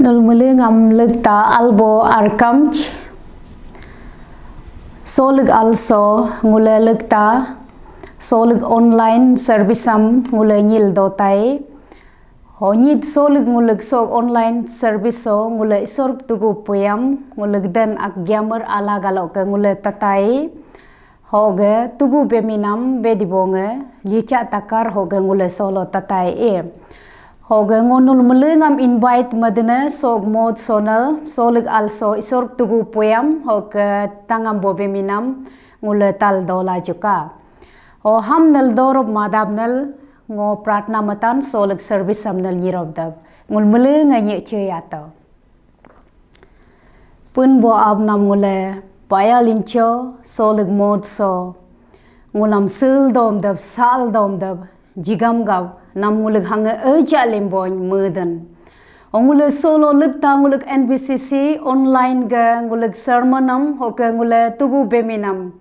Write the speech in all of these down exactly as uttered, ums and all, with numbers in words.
Nul mele ngam lekta albo arkamch. Solik also ngule lekta solik online service am ngule nyil dotai. Ho nyit solik ngulek sok online service so ngule isor tugu puyam ngulek den ak giamer ala galo ke ngule tatai. Hoge tugu beminam bedibonge licha takar hoge ngule solo tatai e. Hoge ngonul melengam invite madene sok mod sonal solik also isor tugu puyam hoge tangam bo beminam ngule tal dola juka. Ho ham nel dorop madab nel ngo pratna matan solik service am nel nyirop dab ngul melenge nye che yato. Pun bo ab nam ngule paya lincho solik mod so. Ngulam sil dom dab sal dom dab jigam gab nam ngulik hange eja limbon meden. O ngule solo lekta ngulik N B C C online ge ngulik sermon am hoke ngule tugu beminam.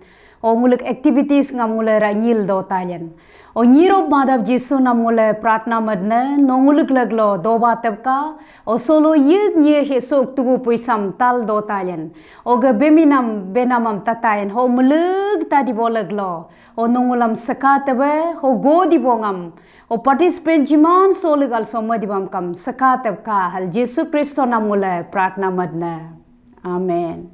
O nguluk activities ngam ngule ra nyil do talen. O nyirop madap Jisu nam ngule pratna madne no nguluk laglo doba tepka. O solo yik nye he sok tugu puisam tal do talen. O ge beminam benamam tatayen ho muluk tadi bo laglo. O no ngulam seka tebe ho go di bo ngam. O participant jiman solik also madibam kam seka tepka hal Jisu Kristo nam ngule pratna madne. Amen.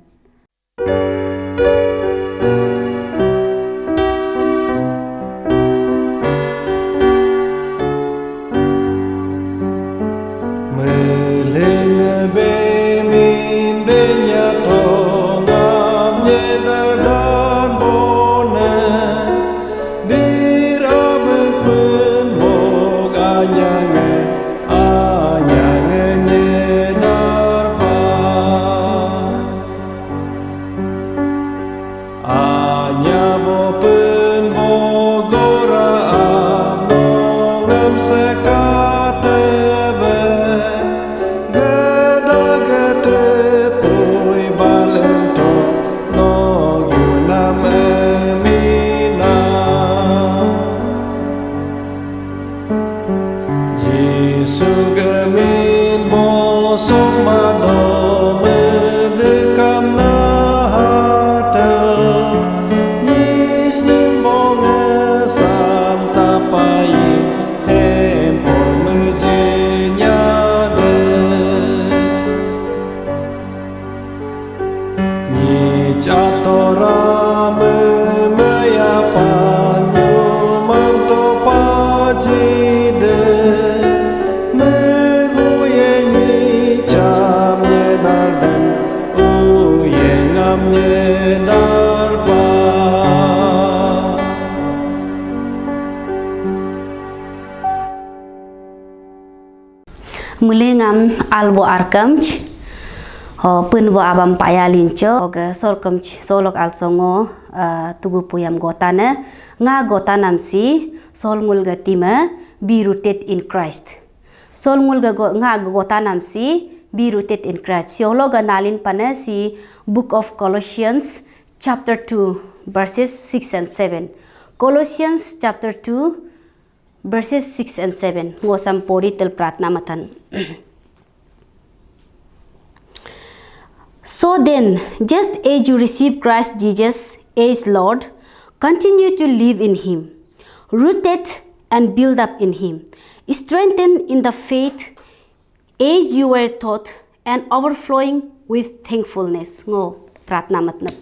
Meleng bemin benya tongam nyedar dan bone. Birabek pun bog anyang, anyang nyedar pa. Anya bo pun bogora amo ngam sekatebe. Geda gete pui balento no yunam emina. Jisu gemin bosok mado medekam nahatel. Nyis nyin bonge sam tapai hempor mejinyade. Nyi catora me meyapan nyumam topa jide. Meguye nyi cam nyedar dan uye ngam nyedar pa. Mulingam albo arkamch, ho punbo abam paya lincho, oga sorkamch solok alsongo, ah, tugu puyam gotane, nga gotanam si, sol ngulga time, be rooted in Christ. Sol ngulga go, nga gotanam si, be rooted in Christ. Siologa nalin pane si Book of Colossians chapter two verses six and seven. Colossians chapter two verses six and seven. Ngosam pori tel pratna matan. So then, just as you receive Christ Jesus as Lord, continue to live in Him, rooted and built up in Him, strengthened in the faith as you were taught, and overflowing with thankfulness. Ngo pratna matnap.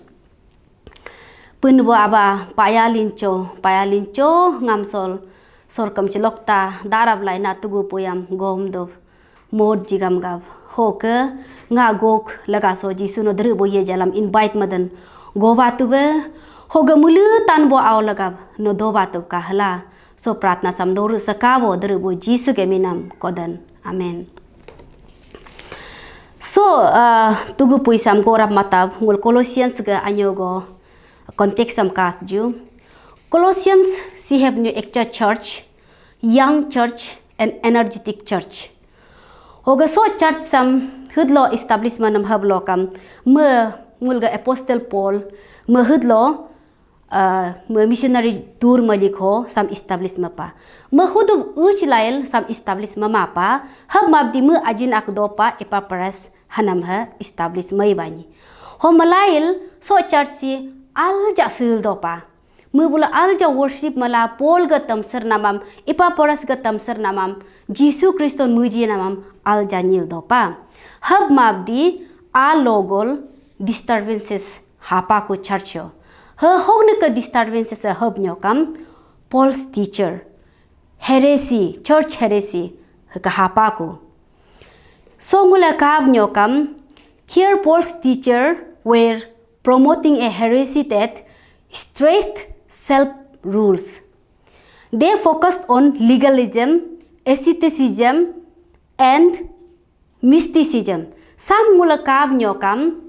Punbo aba paya lincho, paya lincho ngamsol, sorkam chilokta, darab lai na tugu puyam gom do, mod jigam gab. Hoke nga gok lagaso Jisu no dere boye jalam invite madan. Goba tube, hoga mulu tanbo ao lagab, no doba tub kahla. So pratna sam doru sakabo dere bo Jisu ke minam kodan. Amen. So, uh, tugu pui sam gorap matab ngul Colossians ga anyogo context sam kat ju. Colossians si have new active church, young church and energetic church. Hoga so church sam hudlo establishment nam hablo kam me ngul ga apostle Paul me hudlo uh, me missionary tour malik ho sam establish mapa. Me hudub uch lail sam establish mama pa. Hab mabdi me ajin ak do pa Epaphras hanam ha establish mai bani. Ho malail so church si alja sil do pa. Me bula alja worship mala Paul ga tamsar namam, Epaphras ga tamsar namam, Jisu Kriston muji namam alja nil do pa. Hab mabdi a logol disturbances hapa ku church yo. Ha hogni ka disturbances hab nyokam false teacher, heresy, church heresy ka hapa ku. So ngula kab nyokam, here false teacher were promoting a heresy that stressed self rules. They focused on legalism, asceticism, and mysticism. Sam ngula kab nyokam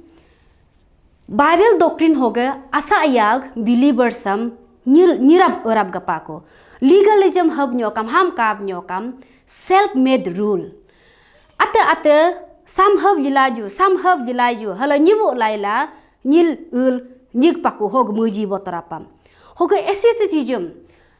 Bible doctrine hoge asa ayag believer sam nyil nirap urap gapako. Legalism hab nyokam, ham kab nyokam, self made rule. Ate ate sam hab lilaju, sam hab lilaju, hala nyibu laila nyil ul nyig paku hog muji botorapam. Hoge asceticism,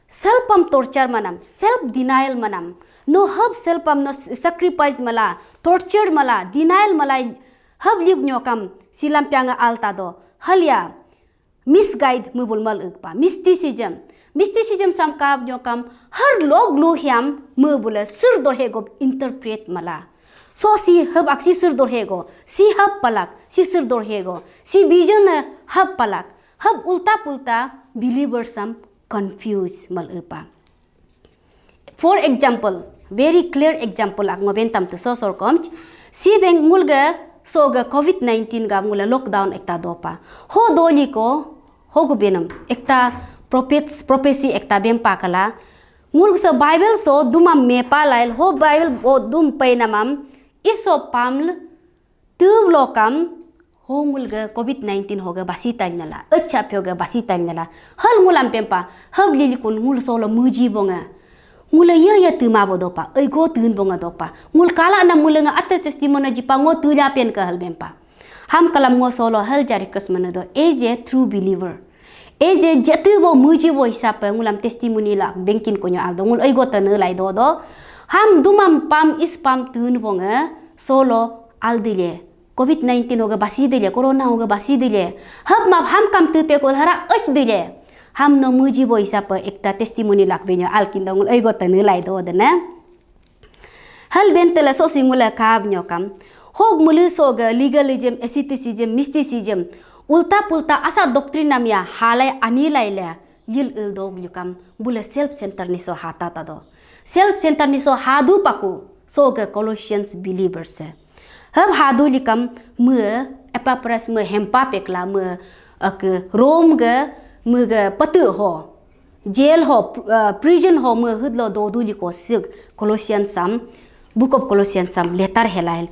self am torture manam, self denial manam. No hab self am no sacrifice mala, torture mala, denial mala, hab lib nyokam silam pianga alta do. Halia misguide mubul mal ugpa. Mysticism, mysticism sam kab nyokam har log lu hiam mubula sir dorhe go interpret mala. So si hab aksi sir dorhe go, si hab palak, si sir dorhe go, si vision hab palak, hab ulta pulta believer sam confuse mal upa. For example, very clear example ak ngoben tam tu so sor komch. Si beng ngulga so ga covid nineteen ga ngula lockdown ekta dopa. Ho doli ko ho gu benam ekta prophets prophecy ekta bempa kala. Ngul so Bible so dumam mepa lail ho Bible bo dum painamam iso paml Tub lokam ho ngul ga covid nineteen ho ga basi tal nala, acha pyo ga basi tal nala. Hal ngulam pempa, hab lilikun ngul solo muji bonga. Ngula ya ya tuma bo dopa, ai go tun bonga dopa. Ngul kala na mulanga atas testimony jipa ngo tuja pen ka hal bempa. Ham kalam ngo solo hal ja request mana do, as a true believer. Eje jati bo muji bo hisap ngulam testimony la bengkin konyo aldo ngul ai go tanu lai do do. Ham dumam pam is pam tun bonga solo aldile. covid nineteen hoga basi dile, corona hoga basi dile. Hab map ham kam tu pe kol hara as dile. Ham no muji bo hisap ekta testimony lak benyo alkin do ngul ai go tanu lai do dana. Hal bentela so singula kab nyokam. Hog mulu so ga legalism, asceticism, mysticism. Ulta pulta asa doctrine nam ya halai ani lai le lil il dog nyokam bula self center ni so hata ta do. Self center ni so hadu paku so ga Colossians believers. Hab hadu likam me Epaphras me hempa pekla me ak Rome ga me ga patu ho. Jail ho, uh, prison ho me hudlo dodu liko sig Colossians sam, Book of Colossians sam letter helail.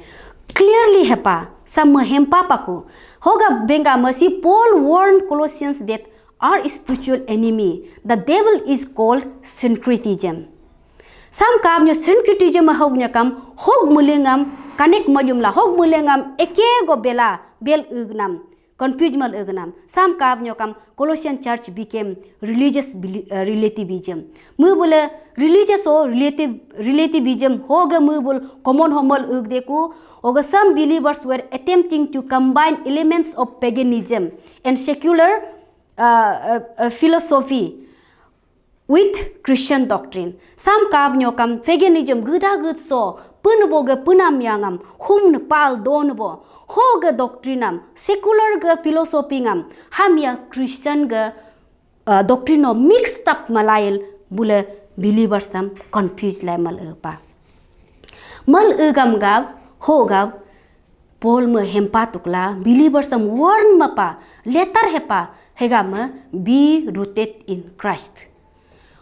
Clearly hepa, sam me hempa paku. Hoga benga masi Paul warned Colossians that our spiritual enemy, the devil is called syncretism. Sam kam nyo syncretism hog nyakam hog mulengam connect malyum la hog mulengam eke go bela bel ugnam. Confuse mal egnam. Sam kab nyokam Colossian church became religious beli- uh, relativism. Mu bole religious o relative relativism hoga mu bol common homal ugdeku. Oga some believers were attempting to combine elements of paganism and secular uh, uh, uh, philosophy with Christian doctrine. Sam kab nyokam paganism geda ged so pun bo ge punam yangam hum ne pal don bo ho ge doctrine am secular ge philosophy ngam ham ya Christian ge uh, doctrine o mixed up malail bule believers am confuse lai mal pa. Mal gam gab ho gab Paul me hempa tukla believers am warn mapa letter hepa hega me be rooted in Christ.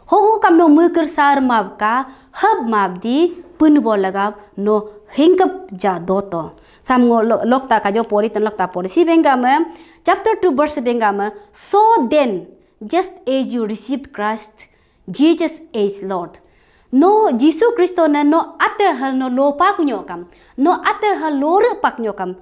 Hogu kam no mukir sar mab ka hab mab di pun bo lagab no hingkap ja doto. Sam ngo lo- lokta kajo pori tan lokta pori si benga me chapter two verse benga me so then just as you received Christ Jesus as Lord. No Jisu Kristo na no ate hal no lopa kunyo kam no ate hal lore pak nyo kam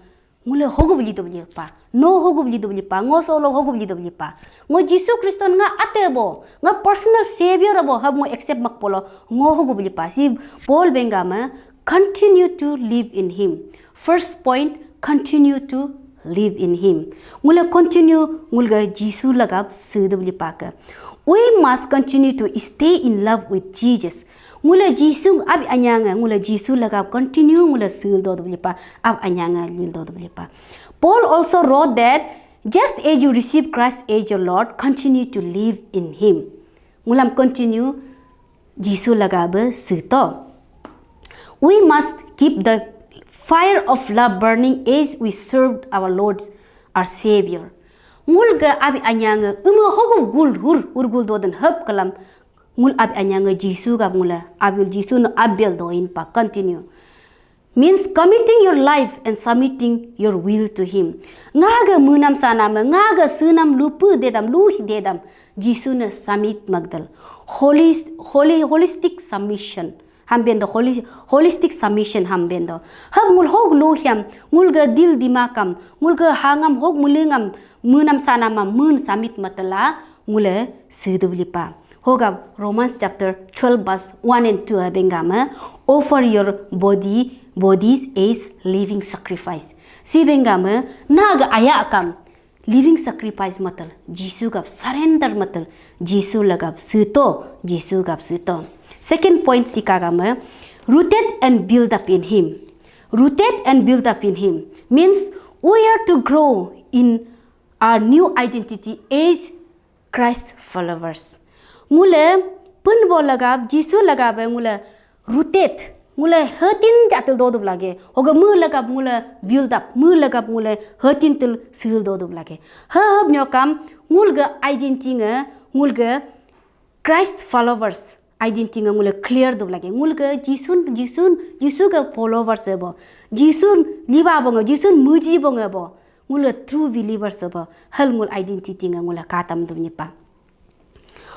Ngule hogub lidu lipa. No hogub lidu lipa. Ngo solo hogub lidu lipa. Ngo Jisu Kristo nga ate bo. Nga personal savior bo hab ngo accept mak polo. Ngo hogub lipa. Si Paul bengama continue to live in him. First point, continue to live in him. Ngule continue ngulga Jisu lagap sedub lipa ke. We must continue to stay in love with Jesus. Ngula Jisu ab anyanga, ngula Jisu lagap continue ngula sil do lipa, ab anyanga lil do lipa. Paul also wrote that just as you receive Christ as your Lord, continue to live in him. Ngulam continue Jisu lagap sito. We must keep the fire of love burning as we serve our Lord, our Savior. Ngulga abi anyanga uma hogu gul hur urgul doden hab kalam ngul abi anyanga Jisu gab ngula abil Jisu no abil doin pa continue. Means committing your life and submitting your will to Him. Ngaga munam sanama, ngaga sunam lupu dedam, luhi dedam, Jisu na submit magdal. Holis-, holi-, holistic submission. Hambendo holi-, holistic submission hambendo. Hab ngul hog luhiam, ngulga dil dimakam, ngulga hangam hog mulingam, munam sanama, mun submit matala, ngule sidu lipa. Hoga Romans chapter twelve verse one and two bengama, offer your body, bodies as living sacrifice. Si bengama, naga aya kam, living sacrifice matal, Jisu gap surrender matal, Jisu lagap sito, Jisu gap sito. Second point sikagama, rooted and built up in Him. Rooted and built up in Him means we are to grow in our new identity as Christ followers. Ngule pun bo lagap, Jisu lagap ngule rooted, ngule hatin jatil dodub lage. Hoga mu lagap ngule build up, mu lagap ngule hatin til sil dodub lage. Hab nyokam ngulga identity nge, ngulga Christ followers identity nge ngule clear dub lage. Ngulga Jisun, Jisun, Jisu ga followers bo. Jisun liba bo nge, Jisun muji bo nge bo. Ngule true believers bo, hal ngul identity nga ngule katam dum nipa.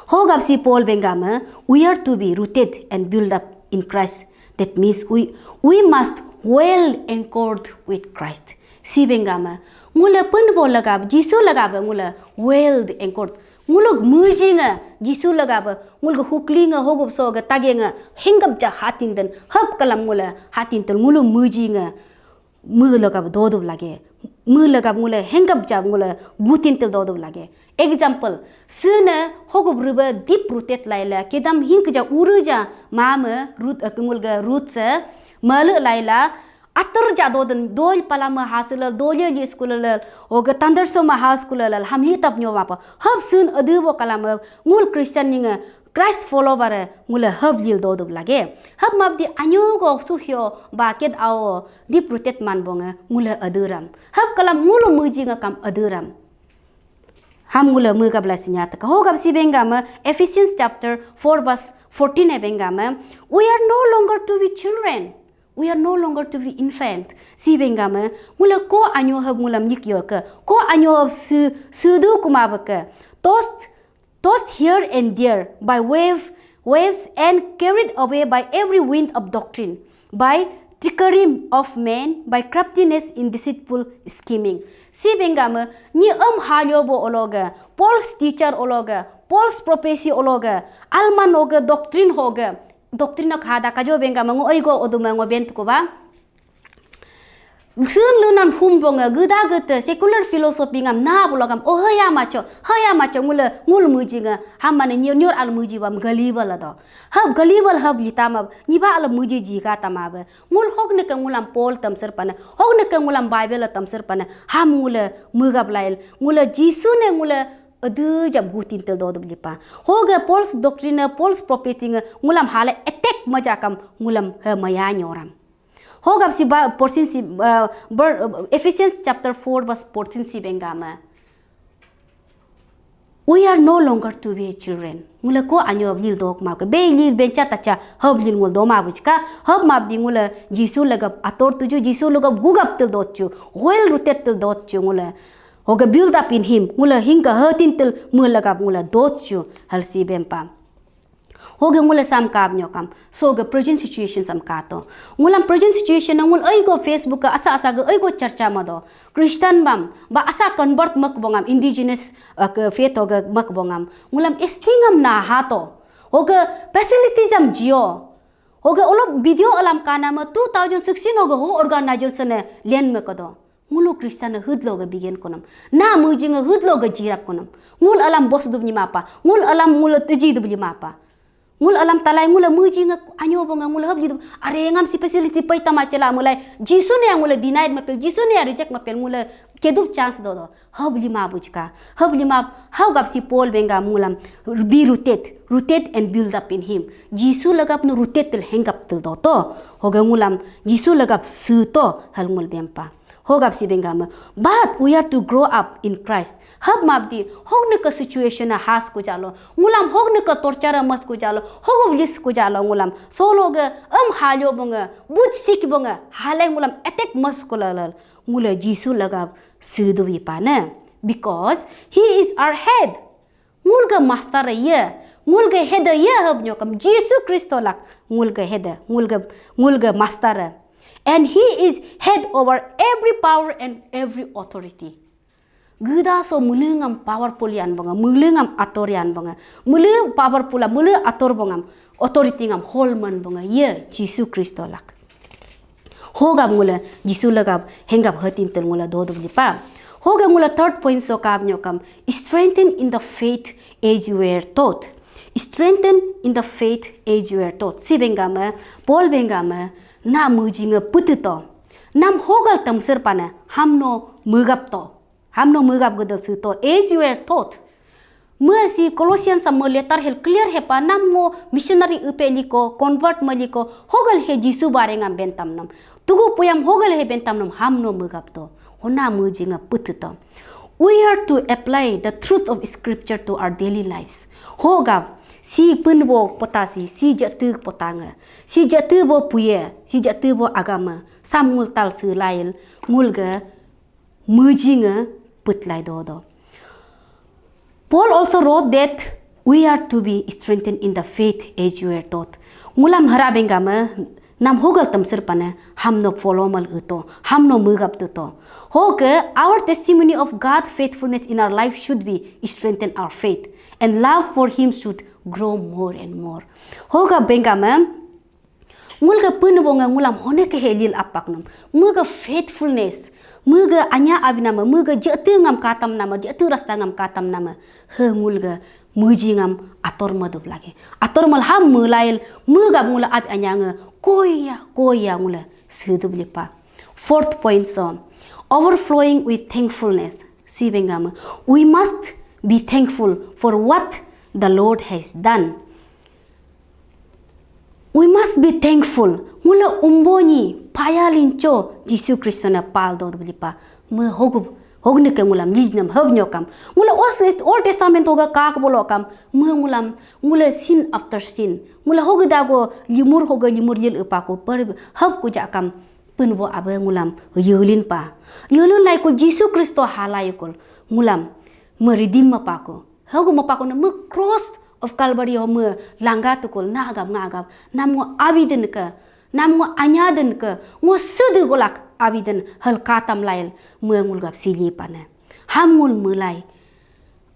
Hogap si Paul bengama, we are to be rooted and built up in Christ. That means we, we must well anchored with Christ. Si bengama, ngule pun bo lagap, Jisu lagap ngule well anchored. Nguluk muji nga, Jisu lagap, nguluk hukli nga, hogup so ga tage nga, hingap ja hatin den, hap kalam ngule hatin tel ngulu muji nga, mu lagap dodub lage, mu lagap ngule hengap jab ngule gutin til dodub lage. Example, sene hogup riba deep rooted laila, kedam hingkja uruja mame root, eh, ngulga root se, male laila, atur ja doden dol palama hasilal, dolya li school lal, oga tandarso ma ha school lal, ham hitap nyo mapa. Hab sun adubo kalama, ngul Christian ninga, Christ follower ngule hab lil dodub lage. Hab mabdi anyo go suhyo ba ked ao deep rooted man bonge ngule aduram. Hab kalam ngulu muji nga kam aduram. Ham ngule mugab la sinyata ka. Hogab si bengama Ephesians chapter four verse fourteen e bengama, we are no longer to be children. We are no longer to be infant. Si bengama ngule ko anyo hab ngulam nyik yo ke. Ko anyo hab su, sudu kuma beke. Tossed tossed here and there by wave, waves and carried away by every wind of doctrine, by trickery of men, by craftiness in deceitful scheming. Si bengama ni am halyo bo ologa, false teacher ologa, false prophecy ologa, alman oga doctrine hoga, doctrine no khada kajo bengama ngo aigo oduma ngo bentuko ba. Sun lunan hum bonga geda gete secular philosophy ngam na bulagam, oh, haya macho, haya macho ngule ngul muji nga hamane nyor nyor al muji bam gullible do. Hab gullible hab litama niba al muji jiga tama be. Ngul hok ne ke ngulam Paul tamsir pane, hok ne ke ngulam Bible tamsir pane, ham ngule mugab lail, ngule Jisu ne ngule adu jab gutin tel do dub lipa. Hoga false doctrine, false prophet nge ngulam hale attack majakam ngulam he maya nyoram. Hogap si ba, porsin si, uh, ber, uh, Ephesians chapter four verse fourteen si bengama. We are no longer to be children. Ngule ko anyo lil dok ma ke. Be lil bencha tacha hab lil ngul doma buchka. Hab mabdi ngule Jisu lagap ator tuju, Jisu lagap gugap til dot chu. Well rooted til dot chu ngule. Hoga build up in him. Ngule hingka hatin til mu lagap ngule dot chu. Hal si bempa. Oge ngule sam kap nyokam. So ge present situation sam kato. Ngulam present situation na ngul aigo Facebook ka asa asa ge aigo church ma do. Christian bam, ba asa convert mak bongam, indigenous, uh, ke faith oge mak bongam. Ngulam estingam na hato. Oge facility jam jio. Oge olop video alam kana ma two thousand sixteen oge ho organization ne len me kodo. Ngulu Christian hudlo ga bigen konam. Na mujing hudlo ga jirap konam. Ngul alam bos dub lima apa. Ngul alam ngul teji dub lima apa. Ngul alam talai ngul mujing anyo bonga ngul hab dub. Are ngam si facility pai tama chela mulai. Jisu ne ngul denied mapel. Jisu ne reject mapel ngul kedub chance do do. Hab lima bujka. Hab lima hau gap si Paul benga ngulam be rooted. Rooted and build up in him. Jisu lagap nu rooted til hengap til do to. Hoga ngulam Jisu lagap su to hal ngul bempa. Hogap si bengama, but we are to grow up in Christ. Hab mabdi, hog ne ka situation a has ku jalo, ngulam hog ne ka torture a mas ku jalo, hog lis ku jalo ngulam. Solo ge, am halyo bonga, but sik bonga, halai ngulam attack mas ku lalal. Ngula Jisu lagab sudu ipane. Because he is our head. Ngulga master ye, ngulga head ye hab nyokam Jisu Kristo lak, ngulga head, ngulga, ngulga master. And he is head over every power and every authority. Geda so mulungam powerful yan banga, mulungam ator yan banga, mulu powerful, mulu ator bangam, authority ngam holman banga ye Jisu Kristo lak. Hogab ngula Jisu lagab hengab hatin tel ngula dodub lipa. Hoga ngula third point so kab nyokam, strengthen in the faith as you were taught. Strengthen in the faith as you were taught. Si bengama, Paul bengama, na mujinga pututo. Nam hogal tamsir pana, hamno mugap to. Hamno mugap gedel suto, as you were taught. Mue si Colossians sama letter hel clear hepa, nam mo missionary upe liko, convert me liko, hogal he Jisu bare ngam bentam nam. Tugu puyam hogal he bentam nam, hamno mugap to. Hona mujinga pututo. We are to apply the truth of scripture to our daily lives. Hogab, si punbo potasi, si jatu potanga, si jatu bo puye, si jatu bo agama, sam ngul tal su lail, ngulga mujinga putlai dodo. Paul also wrote that we are to be strengthened in the faith as you were taught. Ngulam hara bengama nam hogal tamsir pana hamno follow mal uto, hamno mugap tuto. Hoke, our testimony of God faithfulness in our life should be strengthen our faith and love for him should grow more and more. Hoga bengama Ngulga pun bonga ngulam hone ke helil apak nam. Muga faithfulness. Muga anya abinama, muga jete ngam katam nama, jete rasta ngam katam nama. He ngulga muji ngam ator madub lagi. Ator mal ham mulail, muga ngula ab anya nge koya, koya ngula sedub lipa. Fourth point so, overflowing with thankfulness. Si bengama, we must be thankful for what the Lord has done. We must be thankful. Ngula umbonyi paya lincho Jisu Kristo na pal do belipa. Me hogu hogne ke ngulam lijnam hab nyokam. Ngula Old Test- Old Testament hoga kak bolo kam. Me ngulam ngula sin after sin. Ngula hoga dago limur hoga limur lil upako per hab kuja kam. Punbo abe ngulam yulin pa. Yulun lai kul Jisu Kristo halai kul ngulam me redeem ma pako. Hogu mapakuna me cross of Calvary ho me langga tukul na agam nga agam nam ngo abiden ke, nam ngo anyaden ke, ngo sede golak abiden hal katam lail me ngulgap sili pane. Ham ngul mulai.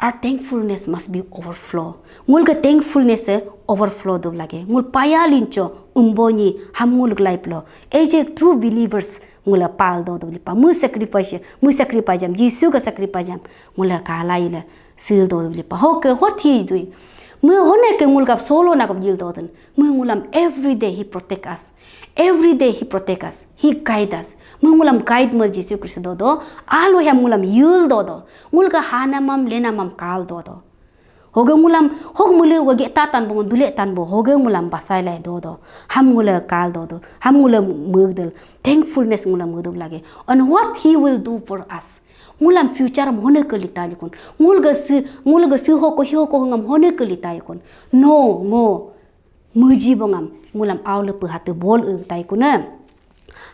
Our thankfulness must be overflow. Ngulga thankfulness e overflow do lage. Ngul paya lincho umbonyi ham ngul life lo. As a true believers ngula pal do do lipa. Mu sacrifice, mu sacrifice jam. Jisu ga sacrifice jam. Ngula kalai le. Sil do lipa. Hoke, what he is doing? Me hone ke ngulgap solo na gap yil do den. Me ngulam every day he protect us. Every day he protect us. He guide us. Me ngulam guide mal Jisu Kristo do do. Alo hem ngulam yil do do. Ngulga hana mam lena mam kal do do. Hoge ngulam hog mulu wage ta tan bo dule tan bo hoge ngulam basai lai do do. Ham ngula kal do do. Ham ngula mugdel. Thankfulness ngulam mugdel lage. And what he will do for us. Ngulam future am hone ke lita yukun. Ngulga si, ngulga si hoko hi hoko ngam hone ke lita yukun. No, ngo. Muji bongam. Ngulam aule pe hatu bol e tai kuna.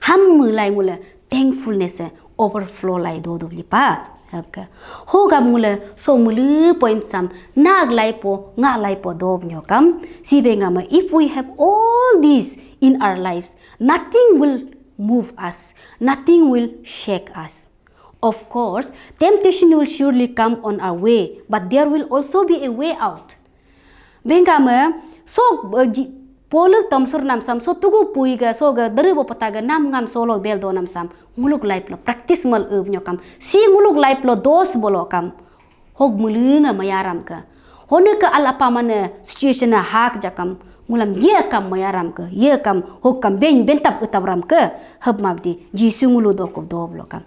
Ham mulai ngula thankfulness e overflow lai do do lipa. Abka. Hogam ngule so mulu point sam nag laipo nga laipo dob nyokam. Sibengama, if we have all these in our lives, nothing will move us, nothing will shake us. Of course, temptation will surely come on our way, but there will also be a way out. Bengkame, so poluk tomsur nam sam, so tugu pui ga, so ga deribo pata ga nam ngam solo bel do nam sam, nguluk life lo practice mal ub nyokam. Si nguluk life lo dos bolo kam. Hog mulunga mayaram ke. Hone ke al apa mana situation na hak jakam. Ngulam ye kam mayaram ke, ye kam hog kam ben bentap utawram ke. Hab mabdi Jisu ngulu do ko do bolo kam.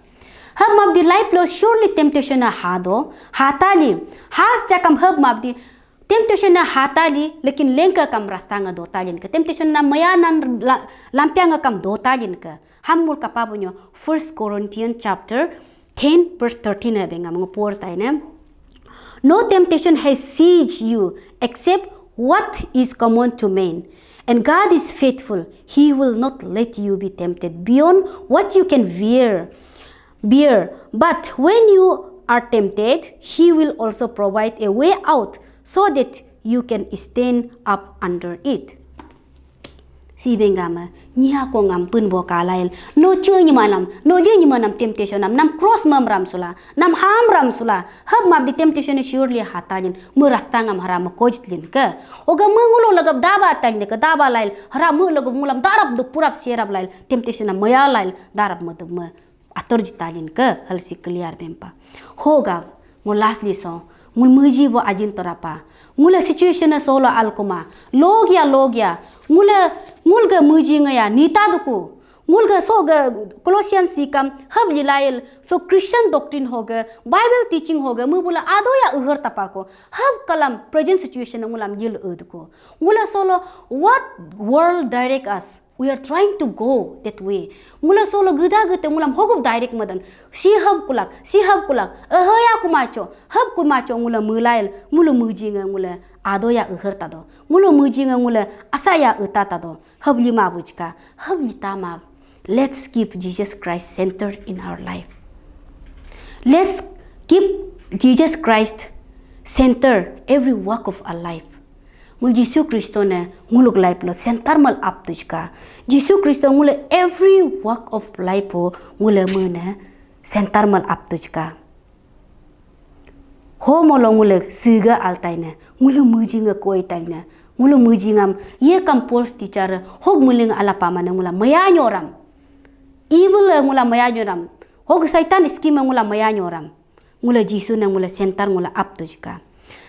Hab mabdi life lo surely temptation na hado, hatali. Has jakam hab mabdi temptation na hatali, lekin lengka kam rasta nga dotalin ke. Temptation na maya nan la-, lampia nga kam dotalin ke. Ham mul kapa bunyo First Corinthians chapter ten verse thirteen ha benga mengepur taine. No temptation has seized you except what is common to man. And God is faithful. He will not let you be tempted beyond what you can bear. Bear. But when you are tempted, He will also provide a way out so that you can stand up under it. Si bengama, nyiha ko ngam pun bo kalail. No chu nyimanam, no li nyimanam temptation nam, nam cross mam ram sula, nam ham ram sula. Hab map di temptation surely hatalin, me rasta ngam haram kojit lin ke. Oga me ngulo lagab daba tang de ke daba lail, haram me lagab ngulam darab du purap serap lail, temptation nam maya lail, darab me du me ator jitalin ke hal si clear bempa. Hoga, ngul lastly so, ngul muji bo ajin torapa. Ngula situation na solo alkuma. Logya, logya. Ngula, ngulga muji ngaya nita duku. Ngulga so ga Colossians sikam hab lilail so Christian doctrine hoga, Bible teaching hoga, mubula adoya uhar tapako. Hab kalam present situation na ngulam yil uduku. Ngula solo, what world direct us? We are trying to go that way. Ngula solo geda gete ngulam hogup direct madan. Si hab kulak, si hab kulak. Ehaya kumacho, hab kumacho ngula mulail, ngula mujinga ngula adoya uhar tado. Ngula mujinga ngula asaya uta tado. Hab lima bujka, hab litama. Let's keep Jesus Christ centered in our life. Let's keep Jesus Christ center every walk of our life. Ngul Jisu Kristo ne nguluk life lo center mal up tujka. Jisu Kristo ngule every walk of life ho ngule mene center mal up tujka. Ho molo ngule siga altai ne, ngule muji nge koi tai ne, ngule muji ngam, ye kam false teacher, hog muling alapa mane ngula maya nyoram. Evil ngula maya nyoram. Hog Satan scheme ngula maya nyoram. Ngula Jisu na ngula center ngula up tujka.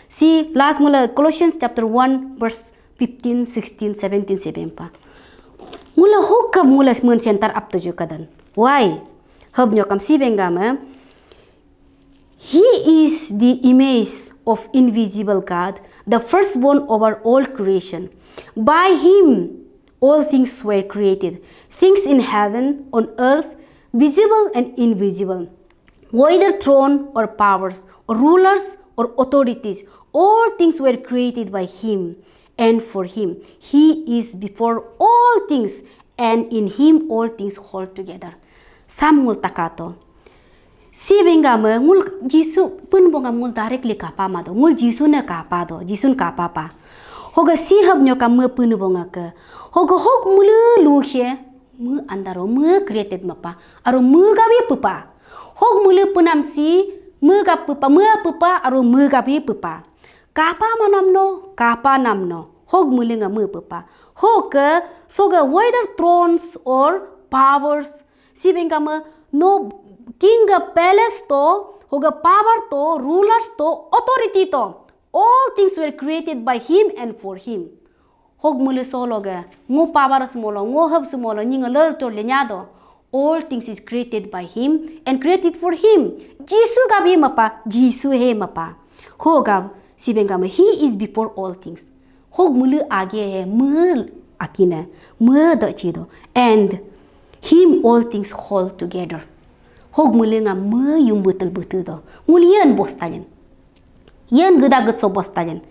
Si last ngula Colossians chapter one verse fifteen, sixteen, seventeen seben pa. Ngula hokap ngula men center up tujuka dan. Why? Hab nyokam si bengama. He is the image of invisible God, the firstborn over all creation. By him all things were created, things in heaven, on earth, visible and invisible. Whether throne or powers, or rulers or authorities, all things were created by him and for him. He is before all things, and in him all things hold together. Sam ngul takato. Si bengama ngul Jisu pun bongam ngul directly kapa mado. Ngul Jisu ne kapa do. Jisun kapa pa. Hoga si hab nyoka me pun bonga ke. Hoga hok mulu luhe. Me andaro me created mapa, aro me gawi pupa. Hog mulu punam si, me gap pupa, me pupa, aro me gawi pupa. Kapa manam no, kapa nam no. Hog mulu nga me pupa. Hog ke, soga whether thrones or powers. Si bengkama no king ga palace to, hoga power to, rulers to, authority to. All things were created by him and for him. Hog mulu solo ga, ngo power smolo, ngo hab smolo, ninga ler chor le nyado. All things is created by him and created for him. Jisu gabi mapa, Jisu he mapa. Hogab, si bengama, he is before all things. Hog mulu age he, mul akine, mul da chido. And him all things hold together. Hog mulu nga me yung betul betul do. Ngul yen bos talin. Yen geda get so bos talin.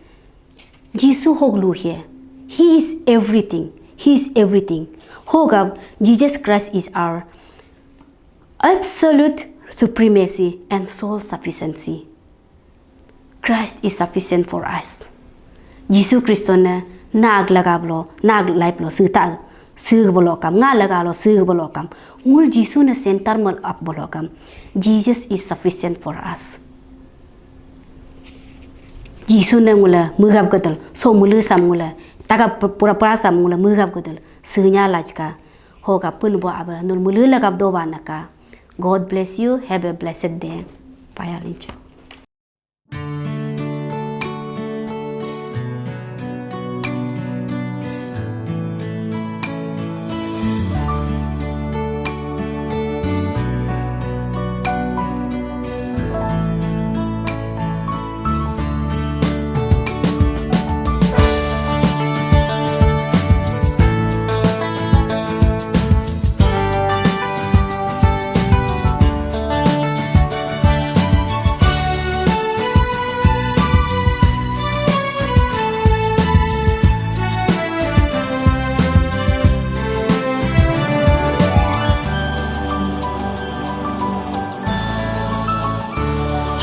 Jisu hog lu he. He is everything. He is everything. Hogab, Jesus Christ is our absolute supremacy and sole sufficiency. Christ is sufficient for us. Jisu Kristo ne nag lagablo, nag laiplo, sita, sih bolokam, nga lagalo, sih bolokam. Ngul Jisu ne center mal up bolokam. Jesus is sufficient for us. Jisu ne ngula mugab gedel, so mulu sam ngula, taga pura pura sam ngula mugab gedel, senya lajka, hoga pun bo aba, nul mulu lagab doba naka. God bless you, have a blessed day. Paya lincho.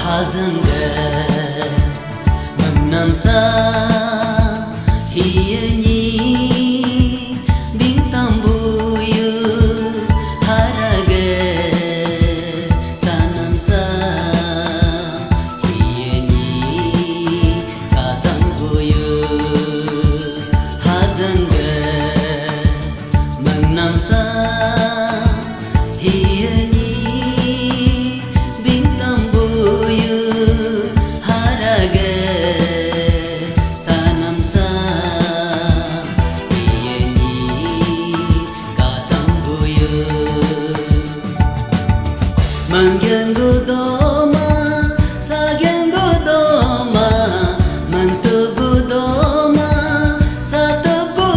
Hazangga mengnamsa hiyanyi bingtambuyu haraga sanamsa hiyanyi katambuyu hazangga mengnamsa hiyanyi bingtambuyu haraga sanamsa hiyanyi katambuyu manggenggu doma sagenggu doma mantubu doma satubu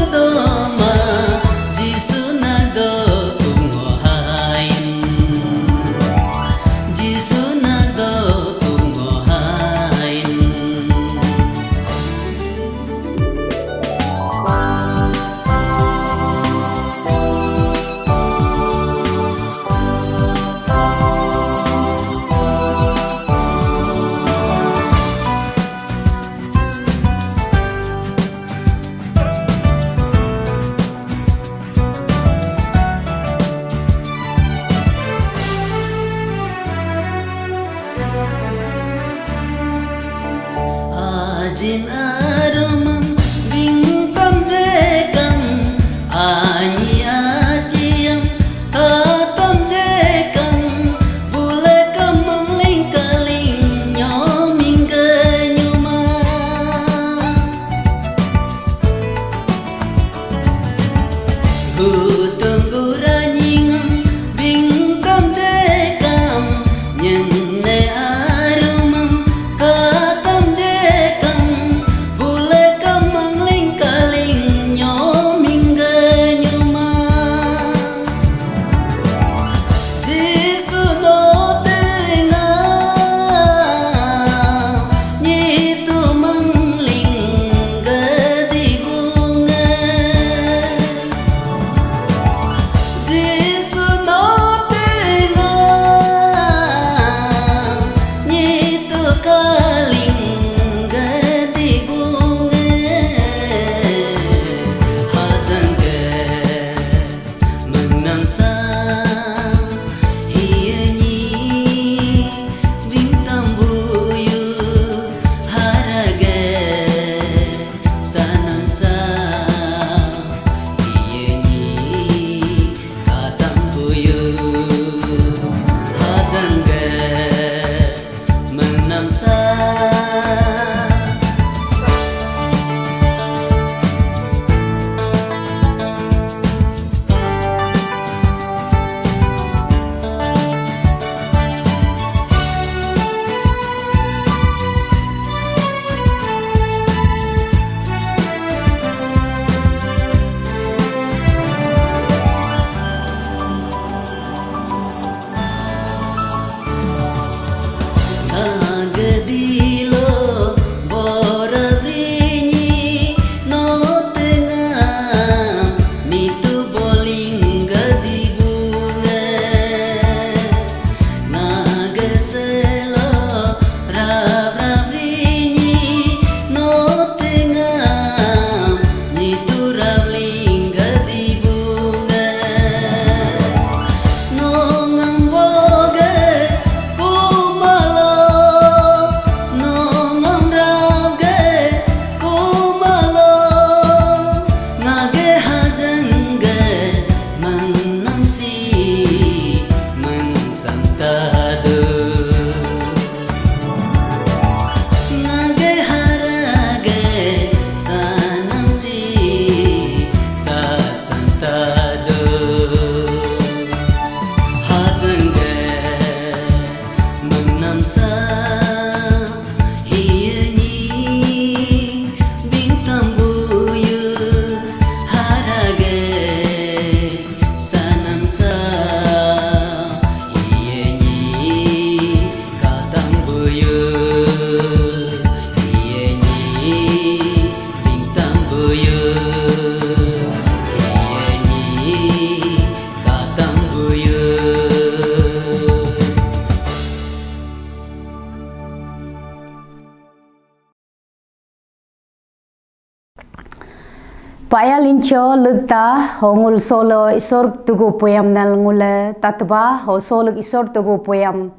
Paya lincho lukta hongul solo isor tugu puyam nal ngule tatba ho soluk isor tugu puyam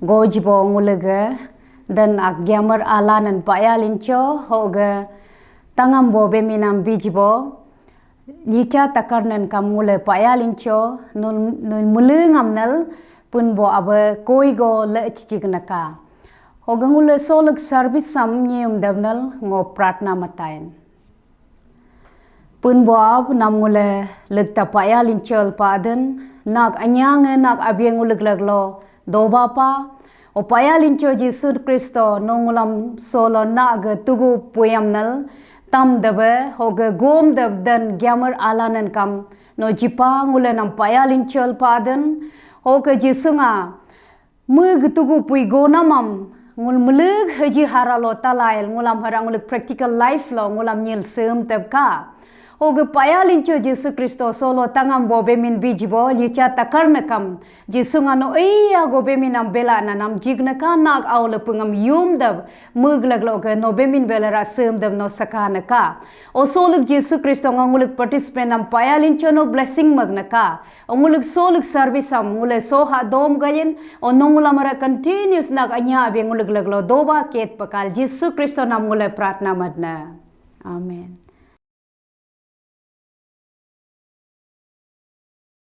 gojibo ngulege dan ak gyamar alanan paya lincho hoge tangam bo beminam bijibo licha takar nan kam ngule paya lincho nun nun mulungam nal punbo abe koigo le chichik naka. Hoge ngule soluk service sam nyium devnal ngo pratna matain. Pun boab nam ngule lekta paya linchol paden nak anyang nak abie ngulek laglo doba pa. O paya lincho Jisu Kristo no ngulam solo nak ge tugu puyam nal tam debe hoge gom deb den gyamar alanan kam no jipa ngule nam paya linchol paden hoge Jisu nga Mug tugu pui go namam ngul mulug haji hara lo talail ngulam hara nguluk practical life lo ngulam nyil sem tebka. Hoge paya lincho Jisu Kristo solo tangam bo bemin bijibo licha takar nakam Jisu ngano iya go bemin am bela nanam jig naka nak au lepengam yum deb mug laglo ge no bemin bela ra sem deb no saka naka. O soluk Jisu Kristo nga nguluk participant am paya lincho no blessing mag naka. Nguluk soluk service am ngule soha dom galin o nongulam ara continuous nak anya abi nguluk laglo doba ket pakal Jisu Kristo nam ngule pratna madna. Amen.